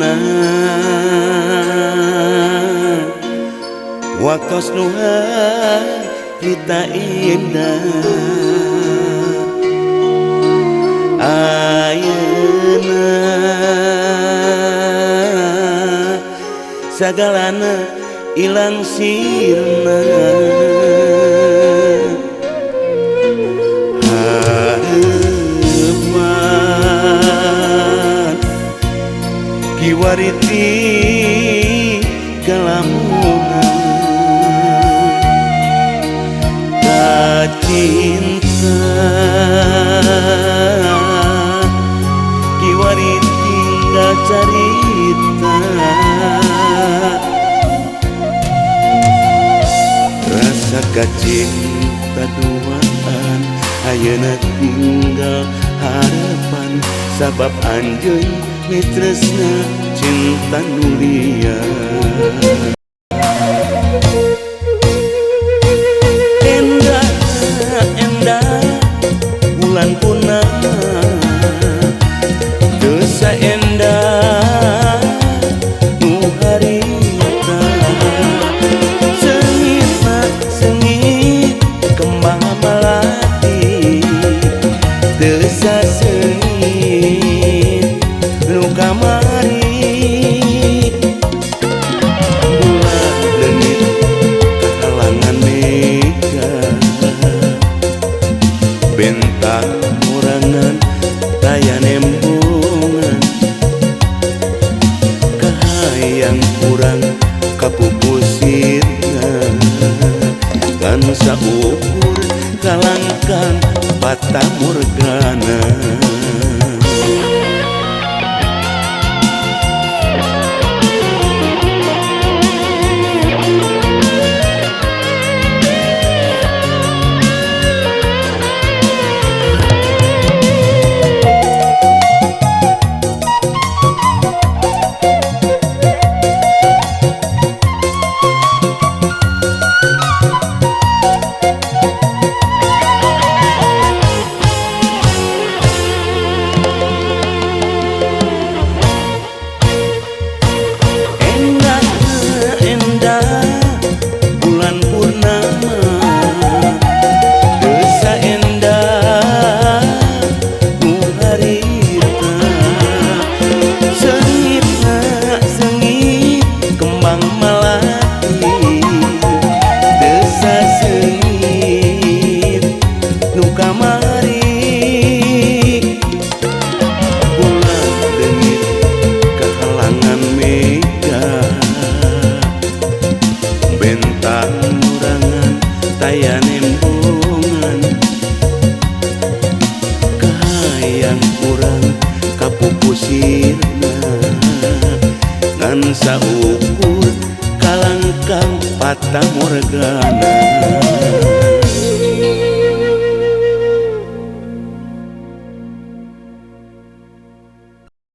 Ayeuna waktos nu harita indah. Ayeuna sagalana ilang sirna. Harapan kiwariti kalamunan kacinta kiwari tinggal carita. Rasa kacinta duaan ayeuna tinggal harapan sabab anjeun mitresna cinta nu liar. Endah endah bulan purnama teu saendah nu harita. Seungitna seungit kembang melati teu saseungit nu kamari. Bulan leungit kahalangan mega bentang morangan taya nembungan kahayang urang kapupusirna ngan saukur kalangkang fata morgana. Endah endah bulan purnama teu saendah nu harita. Seungitna seungit kembang melati teu saseungit nu kamari. Bulan leungit kahalangan mega bentang murangan taya nembungan kahayang urang kapupusirna ngan saukur kalangkang fata morgana.